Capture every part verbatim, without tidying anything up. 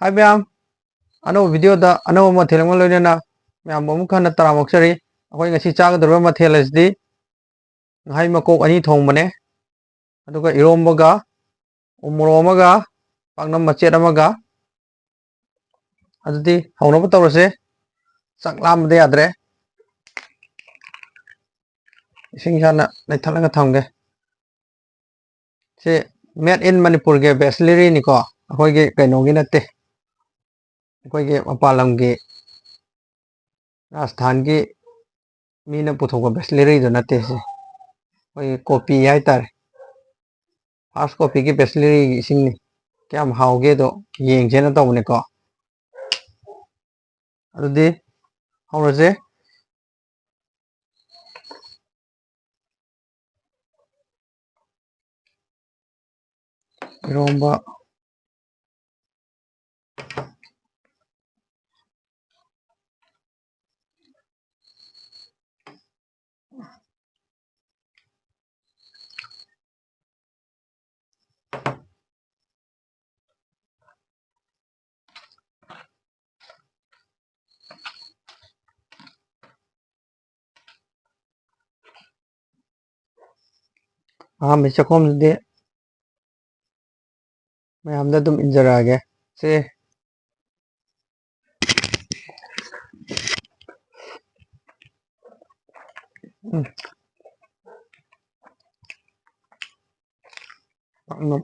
ꯍꯥꯏ ꯃꯌꯥꯝ, ꯑꯅꯧꯕ ꯚꯤꯗꯤꯑꯣꯗ ꯑꯅꯧꯕ ꯃꯊꯦꯜ ꯑꯃꯒ ꯂꯣꯏꯅꯅ ꯃꯌꯥꯝꯕꯨ ꯑꯃꯨꯛ ꯍꯟꯅ ꯇꯔꯥꯝꯅ ꯑꯣꯛꯆꯔꯤ꯫ ꯑꯩꯈꯣꯏ ꯉꯁꯤ ꯆꯥꯒꯗꯧꯔꯤꯕ ꯃꯊꯦꯜ ꯑꯁꯤꯗꯤ ꯉꯥꯍꯩ ꯃꯀꯣꯛ ꯑꯅꯤ ꯊꯣꯡꯕꯅꯦ, ꯑꯗꯨꯒ ꯏꯔꯣꯝꯕꯒ, ꯎ ꯃꯣꯔꯣꯛ ꯑꯃꯒ, ꯄꯥꯛꯅꯝ ꯃꯆꯦꯠ ꯑꯃꯒ꯫ ꯑꯗꯨꯗꯤ ꯍꯧꯅꯕ ꯇꯧꯔꯁꯦ꯫ ꯆꯥꯛ ꯂꯥꯝꯕꯗ ꯌꯥꯗ꯭ꯔꯦ꯫ ꯏꯁꯤꯡꯁꯦ ꯍꯥꯟꯅ ꯂꯩꯊꯠꯂꯒ ꯊꯝꯒꯦ꯫ ꯁꯤ made in ꯃꯅꯤꯄꯨꯔꯒꯤ ꯕꯤꯁꯂꯦꯔꯤꯅꯤꯀꯣ, ꯑꯩꯈꯣꯏꯒꯤ ꯀꯩꯅꯣꯒꯤ ꯅꯠꯇꯦ, ꯑꯩꯈꯣꯏꯒꯤ ꯃꯄꯥꯟ ꯂꯝꯒꯤ ꯔꯥꯖꯁꯊꯥꯟꯒꯤ ꯃꯤꯅ ꯄꯨꯊꯣꯛꯄ ꯕꯤꯁꯂꯦꯔꯤꯗꯣ ꯅꯠꯇꯦ꯫ ꯁꯤ ꯑꯩꯈꯣꯏꯒꯤ ꯀꯣꯄꯤ ꯍꯥꯏꯇꯥꯔꯦ, ꯐꯥꯔꯁ ꯀꯣꯄꯤꯒꯤ ꯕꯤꯁꯂꯦꯔꯤꯒꯤ ꯏꯁꯤꯡꯅꯤ꯫ ꯀꯌꯥꯝ ꯍꯥꯎꯒꯦꯗꯣ ꯌꯦꯡꯁꯦꯅ ꯇꯧꯕꯅꯤꯀꯣ꯫ ꯑꯗꯨꯗꯤ ꯍꯧꯔꯁꯦ꯫ ꯏꯔꯣꯝꯕ꯫ ꯑꯍꯥꯟꯕꯒꯤ ꯆꯥꯛꯈꯣꯝꯗꯨꯗꯤ ꯃꯌꯥꯝꯗ ꯑꯗꯨꯝ ꯏꯟꯖꯔꯛꯑꯒꯦ꯫ ꯁꯦ꯫ ꯎꯝ꯫ ꯄꯥꯛꯅꯝ꯫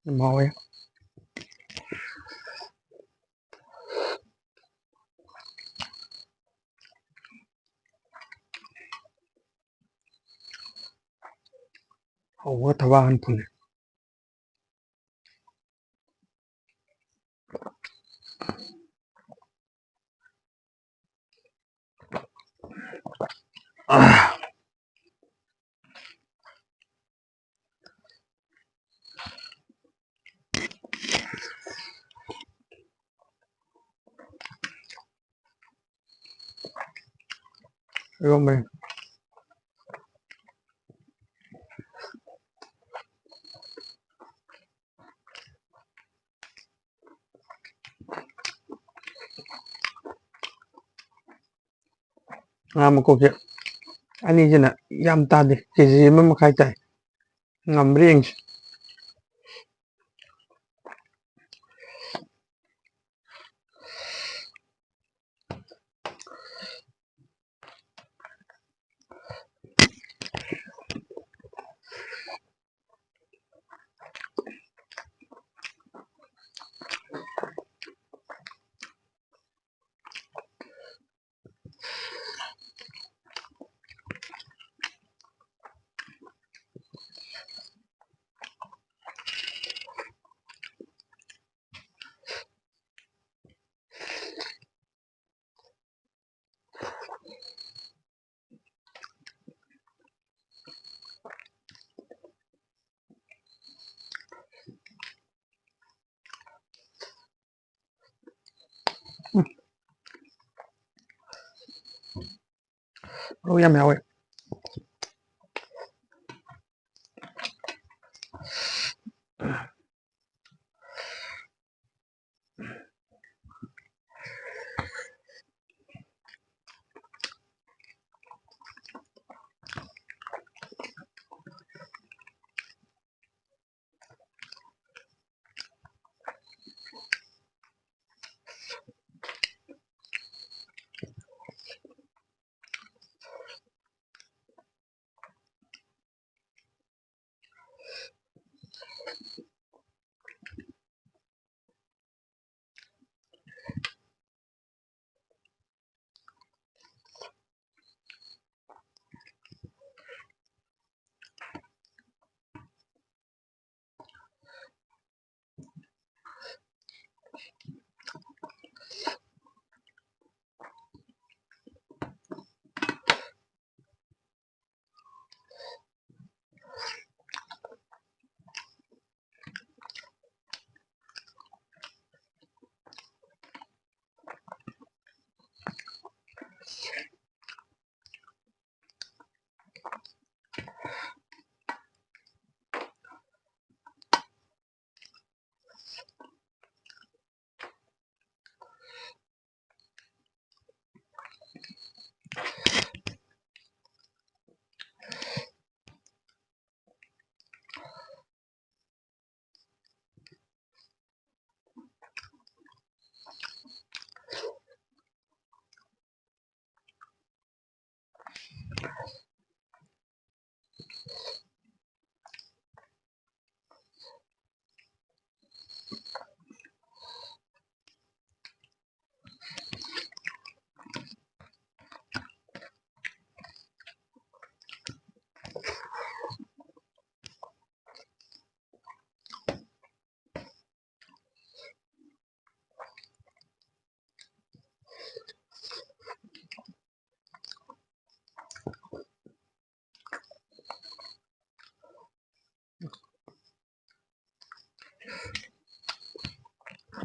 ꯌꯥꯝ ꯍꯥꯎꯋꯦ꯫ ꯍꯧꯕꯒ ꯊꯕꯥꯛ ꯍꯥꯟ ꯐꯨꯜꯂꯦ꯫ ꯏꯔꯣꯝꯕꯅꯤ꯫ ꯉꯥ ꯃꯀꯣꯛꯁꯦ ꯑꯅꯤꯁꯤꯅ ꯌꯥꯝ ꯇꯥꯗꯦ, ꯀꯦ ꯖꯤ ꯑꯃ ꯃꯈꯥꯏ ꯇꯥꯏ꯫ ꯉꯝꯕ꯭ꯔꯥ ꯌꯦꯡꯁꯤ꯫ ꯃꯔꯨ ꯌꯥꯝ ꯌꯥꯎꯋꯦ꯫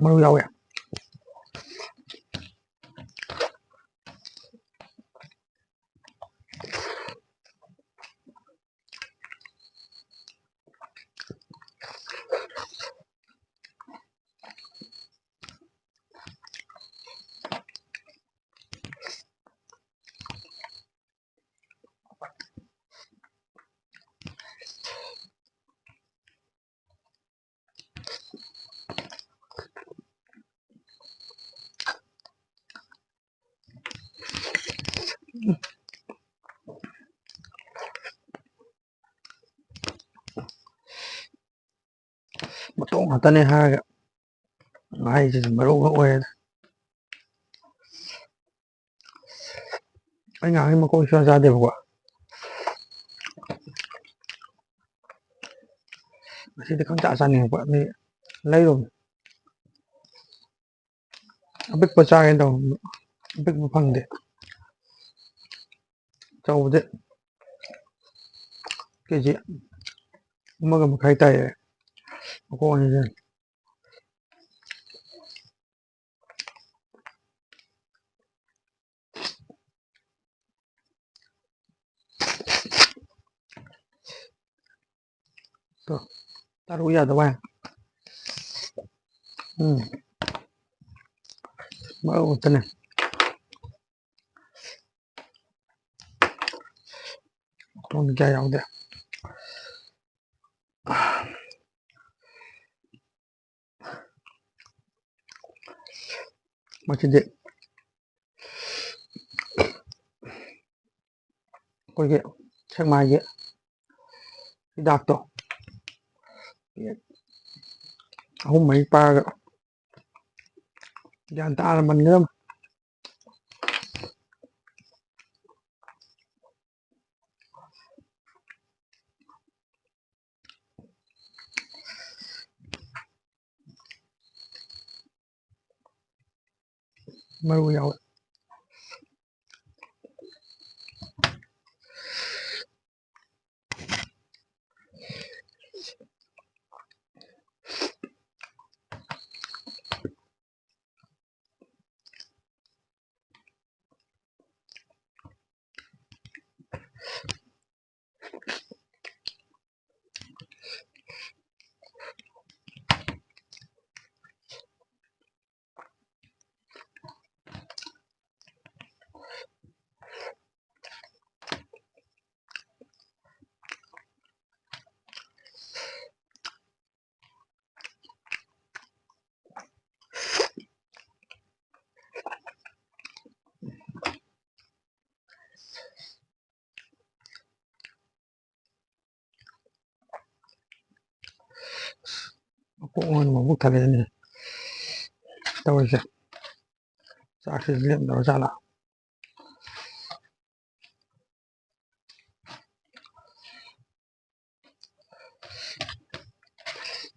ꯃꯔꯨ ꯌꯥꯎꯋꯦ꯫ ꯃꯇꯣꯡ ꯉꯥꯛꯇꯅꯦ ꯍꯥꯏꯔꯒ ꯉꯥꯍꯩꯁꯤꯁꯨ ꯃꯔꯨ ꯑꯃ ꯑꯣꯏꯔꯦ꯫ ꯑꯩ ꯉꯥꯍꯩ ꯃꯀꯣꯛ ꯁꯨꯡꯆꯥ ꯆꯥꯗꯦꯕꯀꯣ꯫ ꯉꯁꯤꯗꯤ ꯈꯪꯆꯥ ꯆꯥꯅꯤꯡꯉꯛꯄ ꯑꯗꯨꯒꯤ ꯂꯩꯔꯨꯕꯅꯤ꯫ ꯑꯄꯤꯛꯄ ꯆꯥꯒꯦꯅ ꯇꯧꯕꯅꯤ, ꯑꯄꯤꯛꯄ ꯐꯪꯗꯦ꯫ ꯑꯆꯧꯕꯗꯤ ꯀꯦ ꯖꯤ ꯑꯃꯒ ꯃꯈꯥꯏ ꯇꯥꯏꯌꯦ꯫ ꯃꯈꯣꯡ ꯑꯅꯤꯁꯦ꯫ ꯇꯣ, ꯇꯔꯨꯛ ꯌꯥꯗꯕ ꯋꯥꯅꯦ꯫ ꯎꯝ꯫ ꯃꯔꯨ ꯉꯥꯛꯇꯅꯦ꯫ ꯃꯈꯣꯡꯗꯤ ꯀꯌꯥ ꯌꯥꯎꯗꯦ꯫ ꯃꯁꯤꯗꯤ ꯑꯩꯈꯣꯏꯒꯤ ꯁꯦꯛꯃꯥꯏꯒꯤ ꯍꯤꯗꯥꯛꯇꯣ ꯑꯍꯨꯝ ꯃꯔꯤ ꯄꯥꯏꯔꯒ ꯒ꯭ꯌꯥꯟ ꯇꯥꯅ ꯃꯟꯒꯗꯕꯅꯤ꯫ ꯃꯔꯨ ꯌꯥꯎꯋꯦ꯫ ꯃꯀꯣꯛ ꯑꯣꯏꯅ ꯃꯕꯨꯛ ꯊꯜꯂꯛꯑꯦꯅꯦ ꯇꯧꯔꯤꯁꯦ꯫ ꯆꯥꯛꯁꯤꯁꯨ ꯂꯦꯝꯗꯕ ꯖꯥꯠꯂꯥ?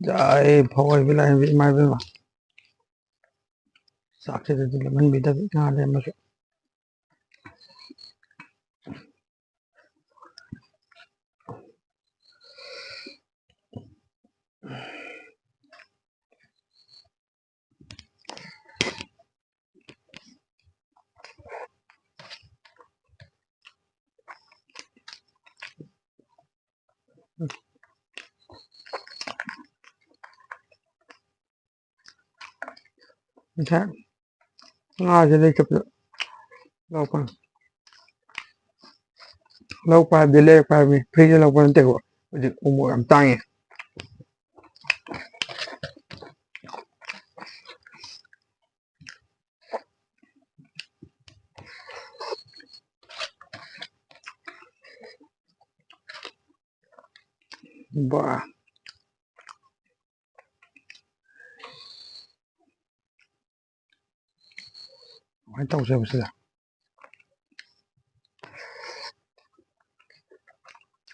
ꯌꯥꯏ, ꯐꯧ ꯑꯣꯏꯕꯤ ꯂꯥꯏ ꯑꯣꯏꯕꯤ ꯏꯃꯥ ꯏꯕꯦꯝꯃ꯫ ꯆꯥꯛꯁꯤꯗꯗꯤ ꯂꯦꯝꯍꯟꯕꯤꯗꯕꯤ ꯉꯥ ꯂꯦꯝꯃꯁꯨ꯫ ꯉꯁꯥꯏ ꯉꯥꯁꯦ ꯂꯩꯇꯕꯗ ꯂꯧ ꯄꯥꯏ-, ꯂꯧ ꯄꯥꯏꯕꯗꯤ ꯂꯩꯔꯛꯄ ꯍꯥꯏꯕꯅꯤ, ꯐ꯭ꯔꯤꯗ ꯂꯧꯕ ꯅꯠꯇꯦꯀꯣ꯫ ꯍꯧꯖꯤꯛ ꯎ ꯃꯣꯔꯣꯛ ꯌꯥꯝ ꯇꯥꯡꯉꯦ꯫ ꯕꯥ꯫ ꯀꯃꯥꯏꯅ ꯇꯧꯁꯦꯕ ꯁꯤꯗ?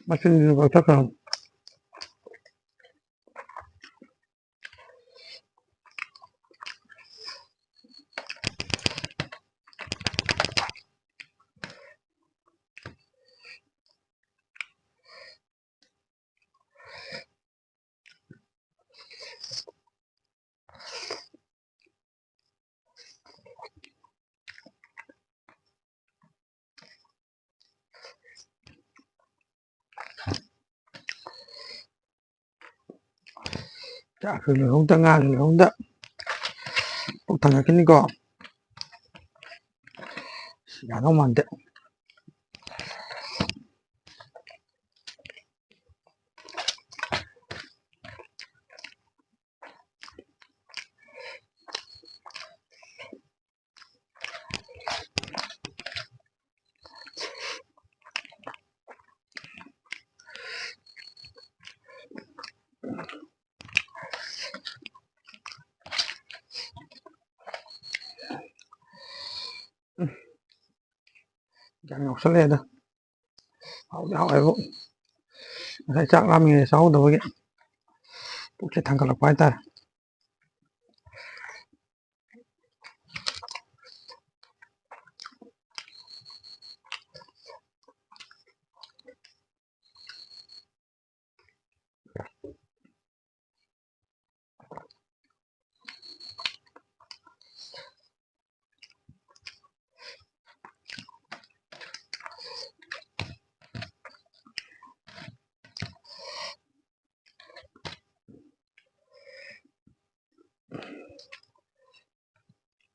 ꯃꯆꯤꯟꯁꯤꯁꯨ ꯀꯛꯊꯠꯈ꯭ꯔꯕ꯫ ꯆꯥꯛꯁꯨ ꯂꯣꯏꯍꯧꯗ, ꯉꯥꯁꯨ ꯂꯣꯏꯍꯧꯗ꯫ ꯄꯨꯛ ꯊꯪꯒꯠꯈꯤꯅꯤꯀꯣ꯫ ꯌꯥꯗꯧ ꯃꯥꯟꯗꯦ꯫ ꯌꯥꯝ ꯌꯥꯎꯁꯜꯂꯛꯑꯦꯗ꯫ ꯍꯥꯎꯗꯤ ꯍꯥꯎꯋꯦꯕꯨ꯫ ꯉꯁꯥꯏ ꯆꯥꯛ ꯂꯥꯝꯃꯤꯉꯩꯗ ꯆꯥꯍꯧꯗꯕꯒꯤ ꯄꯨꯛꯁꯦ ꯊꯟꯒꯠꯂꯛꯄ ꯍꯥꯏꯇꯥꯔꯦ꯫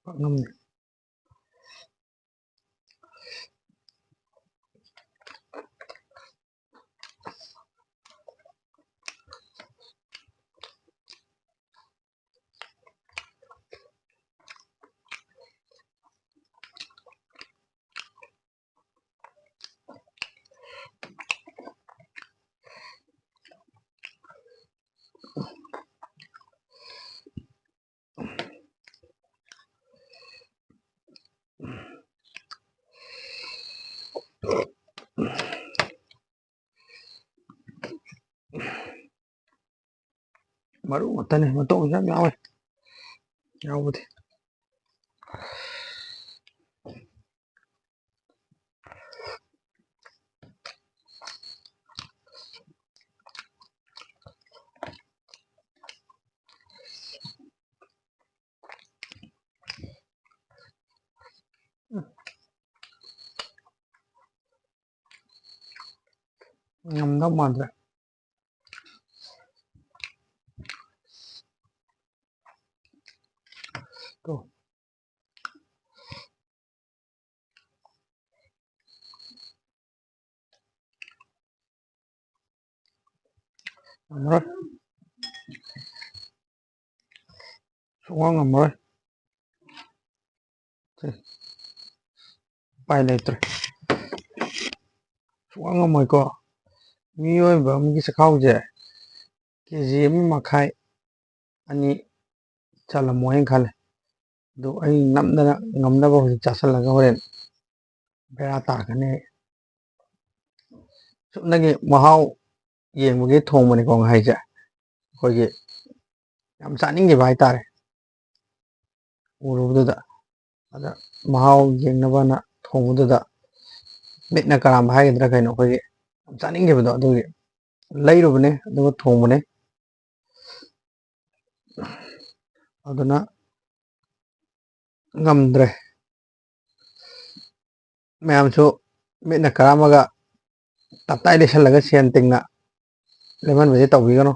ꯄꯥꯛꯅꯝꯅꯤ꯫ ꯃꯔꯨ ꯉꯥꯛꯇꯅꯦ, ꯃꯇꯣꯡꯁꯨ ꯌꯥꯝ ꯌꯥꯎꯋꯦ ꯌꯥꯎꯕꯗꯤ꯫ ꯉꯝꯗꯧ ꯃꯥꯟꯗ꯭ꯔꯦ꯫ ꯇꯣ꯫ ꯉꯝꯃꯔꯣꯏ꯫ ꯁꯨꯡꯉꯝ ꯉꯝꯃꯔꯣꯏ꯫ ꯁꯦ꯫ ꯎꯄꯥꯏ ꯂꯩꯇ꯭ꯔꯦ꯫ ꯁꯨꯡꯉꯝ ꯉꯝꯃꯣꯏꯀꯣ꯫ ꯃꯤꯑꯣꯏꯕ ꯑꯃꯒꯤ ꯆꯈꯥꯎꯁꯦ ꯀꯦ ꯖꯤ ꯑꯃ ꯃꯈꯥꯏ, ꯑꯅꯤ ꯆꯜꯂꯝꯃꯣꯏꯅ ꯈꯜꯂꯦ꯫ ꯑꯗꯨ ꯑꯩ ꯅꯝꯗꯅ ꯉꯝꯅꯕ ꯍꯧꯖꯤꯛ ꯆꯥꯁꯤꯜꯂꯒ ꯍꯣꯔꯦꯟ ꯕꯦꯔꯥ ꯇꯥꯔꯛꯀꯅꯤ꯫ ꯁꯨꯞꯅꯒꯤ ꯃꯍꯥꯎ ꯌꯦꯡꯕꯒꯤ ꯊꯣꯡꯕꯅꯤꯀꯣ ꯉꯍꯩꯁꯦ꯫ ꯑꯩꯈꯣꯏꯒꯤ ꯌꯥꯝ ꯆꯥꯅꯤꯡꯈꯤꯕ ꯍꯥꯏꯇꯥꯔꯦ꯫ ꯎꯔꯨꯕꯗꯨꯗ꯫ ꯑꯗ ꯃꯍꯥꯎ ꯌꯦꯡꯅꯕꯅ ꯊꯣꯡꯕꯗꯨꯗ ꯃꯤꯠꯅ ꯀꯔꯥꯝꯕ ꯍꯥꯏꯒꯗ꯭ꯔꯥ ꯀꯩꯅꯣ, ꯑꯩꯈꯣꯏꯒꯤ ꯌꯥꯝ ꯆꯥꯅꯤꯡꯈꯤꯕꯗꯣ ꯑꯗꯨꯒꯤ ꯂꯩꯔꯨꯕꯅꯦ, ꯑꯗꯨꯒ ꯊꯣꯡꯕꯅꯦ꯫ ꯑꯗꯨꯅ ꯉꯝꯗ꯭ꯔꯦ꯫ ꯃꯌꯥꯝꯁꯨ ꯃꯤꯠꯅ ꯀꯔꯥꯝꯃꯒ ꯇꯞꯇꯥꯏ ꯂꯩꯁꯜꯂꯒ ꯁꯦꯟ ꯇꯤꯡꯅ ꯂꯦꯝꯍꯟꯕꯁꯦ ꯇꯧꯕꯤꯒꯅꯨ꯫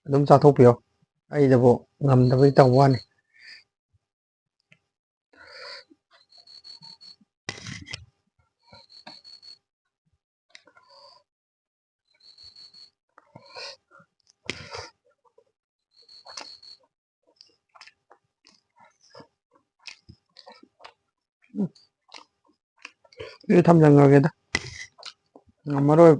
ꯑꯗꯨꯝ ꯆꯥꯊꯣꯛꯄꯤꯌꯣ꯫ ꯑꯩꯗꯕꯨ ꯉꯝꯗꯕꯩ ꯇꯧꯕ ꯋꯥꯅꯤ꯫ ꯑꯗꯨꯗꯤ ꯊꯝꯖꯟꯈ꯭ꯔꯒꯦꯗ꯫ ꯉꯝꯃꯔꯣꯏ꯫